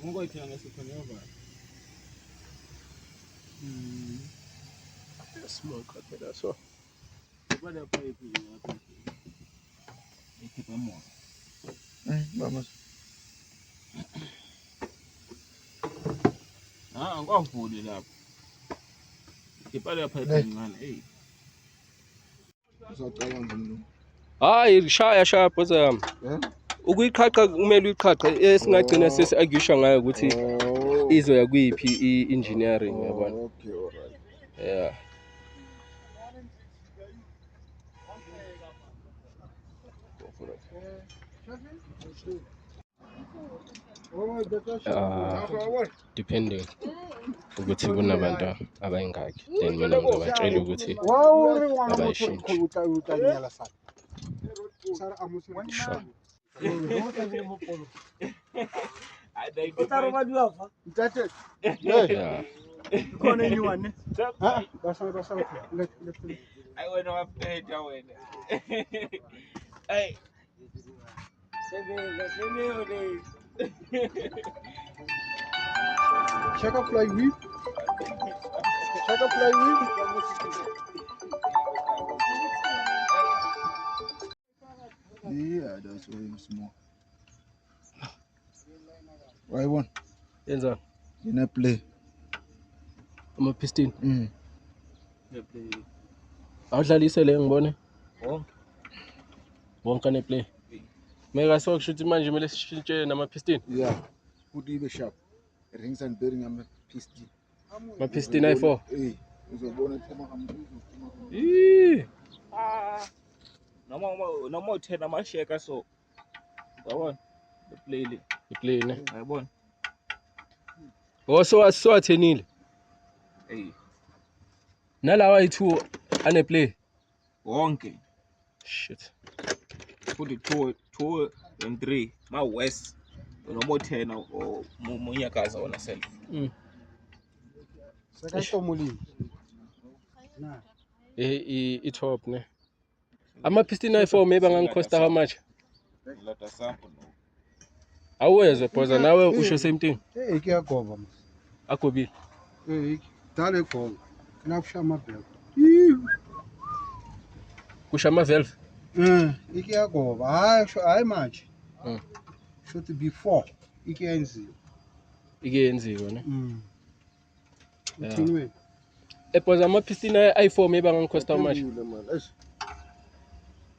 Ngokwayithina ngesipho ngevala. Smoke phela so. Bale pipe lapha. Ikhipha moya. Baba. Ah, angikavuli lapho. Ikhipha le pipe Le. encane. Hey. Usacabanga umlungu. Hayi shaya shaya bhoza yami. Eh? Ukuyiqhaqha kumele uyiqhaqhe esingagcina Oh. sesi-argusha ngayo ukuthi Oh. izoya kuyiphi i-engineering yabona. Okay, all right. Yeah. Ah, depending ukuthi kunabantu abayingaki then mina ngizobatshela ukuthi abayishintshi. Sure. Yeah. Ay wena waphetha wena. Ay. Sebenza sebenza le. Check up fly whip. Check up fly whip. Yeah, that's why I'm small. Wayibona? Yenza Yena play. ama-piston. Mm. Awudlalise le ngibone. Wonke. Wonke ane-play. Meka so kusho ukuthi manje kumele sishintshe nama-piston. Yeah. Futhi ibe sharp. Rings and bearing ama piston. Ama-piston ayi-4. Eh, uzobona iphuma kamuzu uphuma. Ih. Ah. Noma uthena amasheka so. Yabona? Le play le. I-play ne. Yabona? Oh so so athenile. Hey. Nalawa ayi-2 ane-play. Wonke. Shit. Futhi 2 2 and 3 ma west. Noma uthena o munyakaza wona self. Eh i-top ne. Ama-piston ayi-4 maybe angangikhosta how much? Lata sample no. Awuwezwe bhoza nawe usho same thing. Eh iyagoba mos. Agobile. Eh dala egoba. Nakusha amabheko. Kusho ama-valve. Eh iyagoba. Hayi sho hayi manje. Should before ikiyenziwa. Ike yenziwe ne. Yeah. Uthini wena? Ebhoza ama-piston ayi-4 maybe angangikhosta how much? Phendula man. Eish,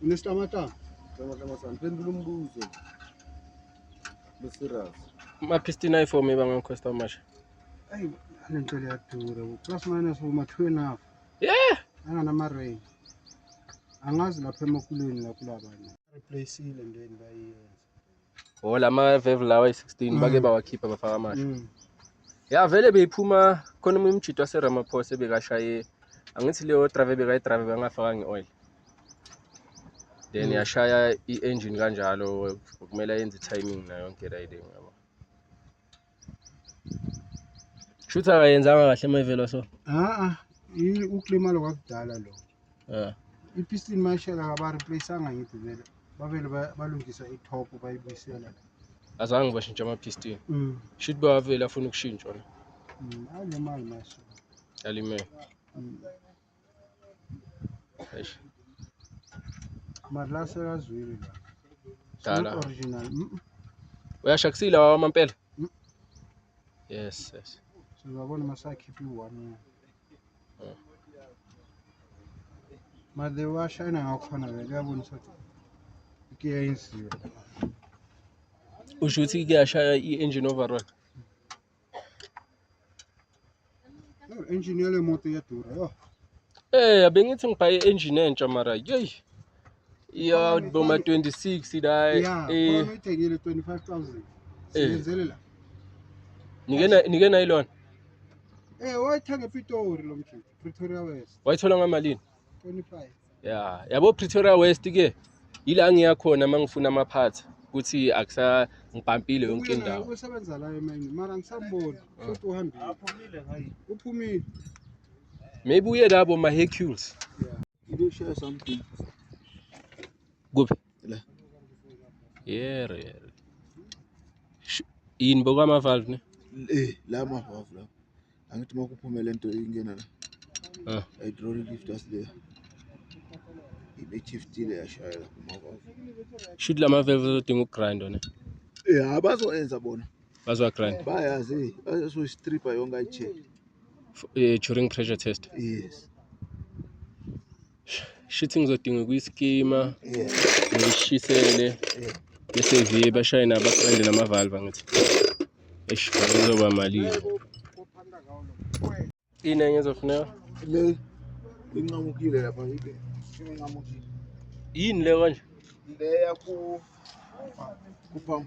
Unesitamatama. tama tama sana. Phendula umbuzo. Be serious. Ama-piston ayi-4 maybe angangikhosta how much? Ayi lento liyadura. Plus minus uma 2 and a half. Yeah. Anganama rain. Angazi lapha emakuleni la kulabanye. Replaceile ndeni bayiyenza. Oh lama valve lawa ayi-16 bake bawakhipha bafaka amasha. Ya vele beyiphuma khona omunye umjito waseRamaphosa ebekashaye angithi leyo driver bekayidrave bengafakanga i-oil. Then yashaya i-engine kanjalo kumele ayenze i-timing nayo yonke la ile yabo. Shuthi akayenzanga kahle mayivelo so. Ah ah, ukulimala kwakudala lo. Yeah. I-piston mayishela aba-replaceanga ngithi vele. Bavele balungisa i-top bayibuyisela la. Azange bashintshe ama-piston. Shuthi bawavele afuna ukushintshwa ne. Alimali maso. Alimele. Eish. Mara la sekazwile la. It's Dala. not original. Uyashakusile wamampela? Mm. Yes. Sizabona masakhipha i-one. Mara washayina ngakhona vele uyabonisa ukuthi kuyenziwa. Usho ukuthi kuyashaya i-engine overall. No, engine yale moto iyadura. Yo. Eh, bengithi ngibhaye i-engine entsha mara yeyi. Ya boma 26 la Yeah, eh khona uyithengile 25,000. Eh. Siyenzele la. nike nayilona. Eh, wayithenga ePitori lo mjidi, Pretoria West, Wayithola ngamalini? 25. Ya, yabo Pretoria West ke ila ngiyakhona mangifuna ama-parts ukuthi akusa ngibhampile yonke indawo. Usebenza la emini, mara ngisamboni. Futhi uhambile. Uphumile. Maybe uye labo ma Hercules. Did you share something? Kuphi? La. Yeah, yeah. Yini bokwama-valve ne? La ma-valve la. Angithi uma kuphume lento ingena la. Ah. Hydraulic lifters le. Ibe-shiftile yashaya lapho ma-valve. Shuthi lama-valve azodinga ukugrind ne? Abazoyenza bona. Bazowa-grind Bayazi, bazoyistripha yonke ayi-check. During pressure test. Yes. Shuthi ngizodinga ukuyiskima, ngiyishisele, bese viye bashaye nabo bagrinde nama-valve angithi. Eish, kuzoba malini. Ini enye ezofuneka? Le inqamukile lapha ibe inqamukile. Yini le konje? Le yaku kupump.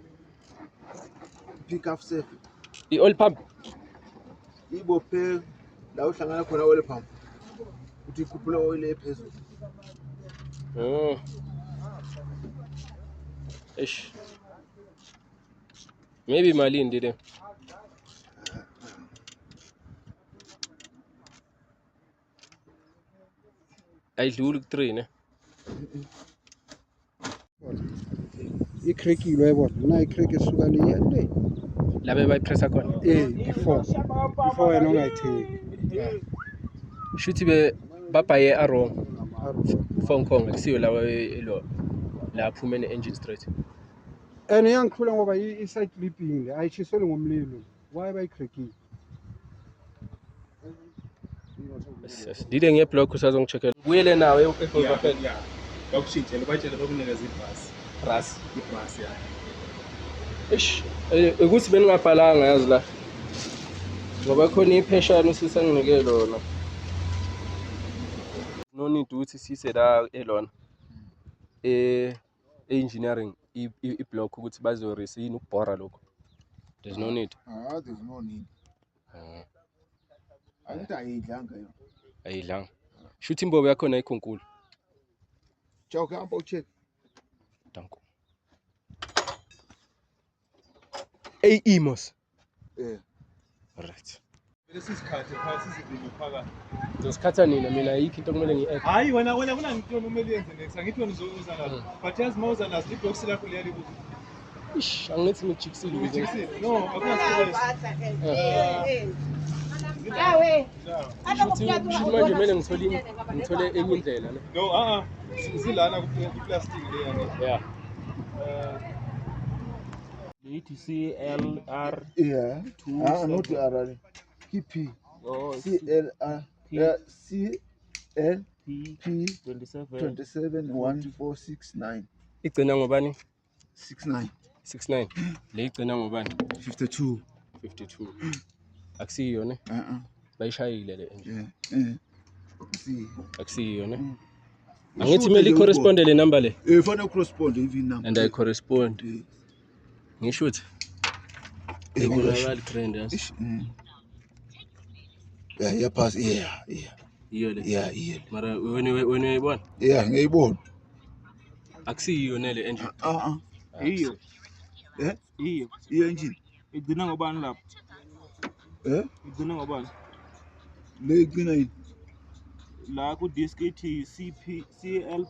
Pick up safe. I-oil pump. Ibophe la uhlangana khona oil pump. Uthi ikhuphula oil ephezulu. Oh. Eish. Maybe malini le? Ayidluli ku-3 ne? I-crackile uyayibona na i-crack esuka le le. Labe bayipressa khona. Before wena ungayithengi. Shuthi be babhaye a wrong. Phone call akusiyo lawa elo la aphume ne-engine straight. And iyangikhula ngoba i-side clipping le ayishiselwe ngomlilo. Why bayi-crackile? Yes. Dile nge-block usazongi-checkela. Buyele nawe e-Volkswagen. Yeah. Bakushintshele batshele bakunikeze ibhasi. Brass. Ibhasi ya. Eish, ukuthi beningabhalanga yazi la. Ngoba khona ipheshana usisanginike lona. No need ukuthi sise la elona. E-engineering i-block ukuthi bazorisa yini ukubhora lokho. There's no need. Ah, there's no need. Angithi ayidlanga yona. Ayidlanga. Shuthi imbobo yakhona ayikho nkulu. Chauke hamba ucheck. Danko. AE mos. Eh. Alright. Vele sisikhathe phakathi sizibili phakathi. Ngizosikhatha nina mina ayikho into okumele ngi-add. Hayi wena kunangito kumele uyenze next. Angithi wena uzoza nazo. But yazi uma uza nazo ibhoksi lakho liyalibuka. Ish, angithi ngijikisile ukuze Ujikisile? No, akuna-stress. Shuthi manje kumele ngithole enye indlela ne. No, ah ah. Zilana ku-plastic le yani. Yeah. Lithi C L R Yeah. Two Ah, not seven. R. P P oh, C L R P. C L P P 27 27 1 4 6 9 Igcina ngobani? 6 9 69. Le igcina ngobani? 52. 52. Akusiyo ne? Uh-uh. Bayishayile le engine. Yeah. See. Akusiyo ne? Angithi kumele i-correspond le number le. Fanele correspond even number. And I correspond. Eh. Ngisho ukuthi ibonakala grand yazi. Ish. Yeah, yeah, pass. Yeah, yeah. Iyo le. Yeah, yeah. Mara wena uyayibona? Yeah, ngiyayibona. Akusiyo ne le engine. Ah ah. Iyo. Eh? Iyo. Iyo engine. Igcina ngobani lapho? Eh? Igcina ngobani? Le igcina yini? La ku disk ithi C P C L